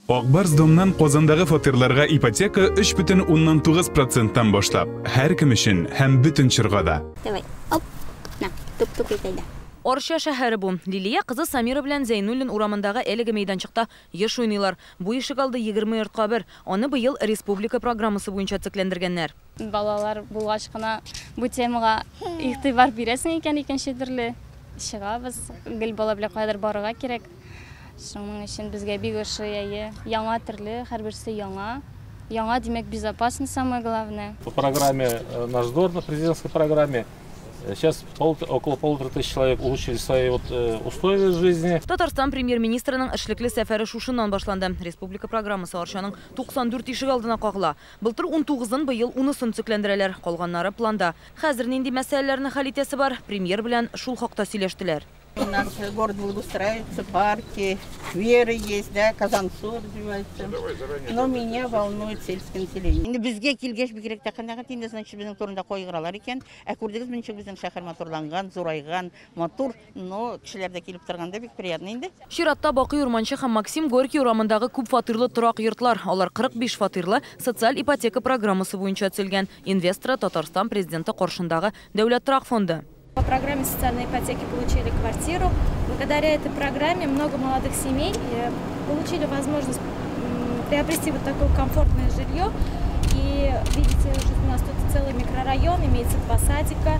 Ак Барс Домнан Казандагы фатирларга ипотека 3,9 проценттан башлап, һәркем өчен һәм бөтен чорга да. Давай, оп, на, туп-туп итә. Арча шәһәре бу. Лилия кызы Самира белән Зәйнуллин урамындагы әлеге мәйданчыкта еш уйныйлар. Бу ишек алды 20 йортка бер. Аны быел республика программасы буенча төзекләндергәннәр. Балалар булгач кына бу темага игътибар бирәсең икән икенче төрле. Чыгабыз, гел бала белән каядыр барырга кирәк. Шуның өчен безгә бик ошый, әйе. Яңа төрле, һәрберсе яңа. Яңа, димәк, безопасно, самое главное. По программе «Наш двор», на президентской программе, сейчас около 1500 человек улучшили свои вот условия жизни. Татарстан премьер-министрының эшлекле сәфәре шушыннан башланды. Республика программасы Арчаның 94 ишек алдына кагыла. Былтыр 19-ын, быел 10-сын төзекләндерәләр. Калганнары планда. Хәзер нинди мәсьәләләрне хәл итәсе бар? Премьер белән шул хакта сөйләштеләр. У нас город благоустраивается, парки, скверы есть, да, Казансу развивается. Но меня волнует сельское население. Инде безгә килгәч бигрәк тә канәгать инде, значит, безнең турында кайгыралар икән. Ә күрдегез, ничек безнең шәһәр матурланган, зурайган, матур, но кешеләр дә килеп торганда бик приятно инде. Чиратта Бакый Урманче һәм Максим Горький урамындагы күп фатирлы торак йортлар. Алар 45 фатирлы социаль ипотека программасы буенча төзелгән. Инвесторы Татарстан президенты каршындагы Дәүләт торак фонды. По программе социальной ипотеки получили квартиру. Благодаря этой программе много молодых семей получили возможность приобрести вот такое комфортное жилье. И видите, уже у нас тут целый микрорайон, имеется 2 садика,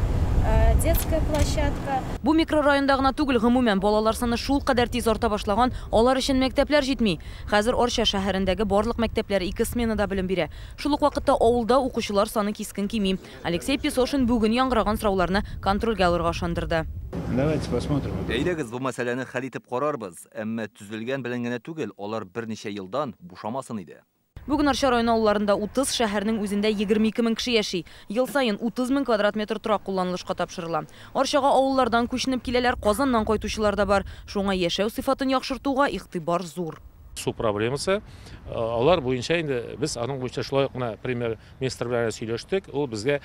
детская площадка. Бу микрорайонда гына түгел, гомумән балалар саны шул кадәр тиз арта башлаган, алар өчен мәктәпләр җитми. Хәзер Арча шәһәрендәге барлык мәктәпләр 2 сменада белем бирә. Шул ук вакытта авылда укучылар саны кискен кими. Алексей Песошин бүген яңгыраган сорауларны контрольгә алырга ышандырды. Давайте посмотрим. Әйдәгез, бу мәсьәләне хәл итеп карарбыз. Әмма төзелгән белән генә түгел, алар берничә елдан бушамасын иде. Бүген Арча районы авылларында 30, шәһәрнең үзендә 22 мең кеше яши. Ел саен 30 мең квадрат метр торак кулланылышка тапшырыла. Арчага авыллардан күченеп киләләр, Казаннан кайтучылар да бар. Шуңа яшәү сыйфатын яхшыртуга игътибар зур. Су проблемасы, алар буенча инде без аның буенча шулай ук менә премьер-министр белән сөйләштек. Ул безгә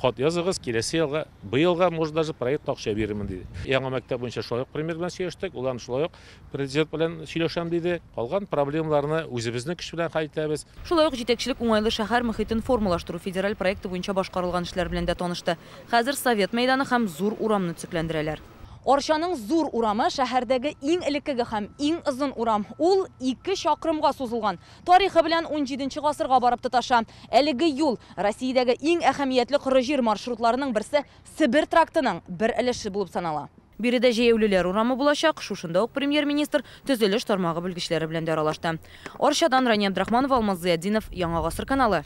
хат языгыз, киләсе елга, быелга, может, даже проект акча бирермен диде. Яңа мәктәп буенча шулай ук премьер белән сөйләштек, ул аны шулай ук президент белән сөйләшәм диде. Калган проблемаларны үзебезнең көч белән хәл итәбез. Шулай ук җитәкчелек уңайлы шәһәр мөхитен формалаштыру федераль проекты буенча башкарылган эшләр белән дә танышты. Хәзер Совет мәйданы һәм зур урамны төзекләндерәләр. Арчаның зур урамы шәһәрдәге иң элеккеге һәм иң озын урам. Ул 2 чакрымга сузылган. Тарихы белән 17 гасырга барып тоташа. Әлеге юл Россиядәге иң әһәмиятле коры җир маршрутларының берсе Себер трактының бер өлеше булып санала. Биредә җәяүлеләр урамы булачак. Шушында ук премьер-министр төзелеш тармагы белгечләре белән дә аралашты. Арчадан Рания Абдрахманова, Алмаз Зыятдинов, Яңа Гасыр каналы.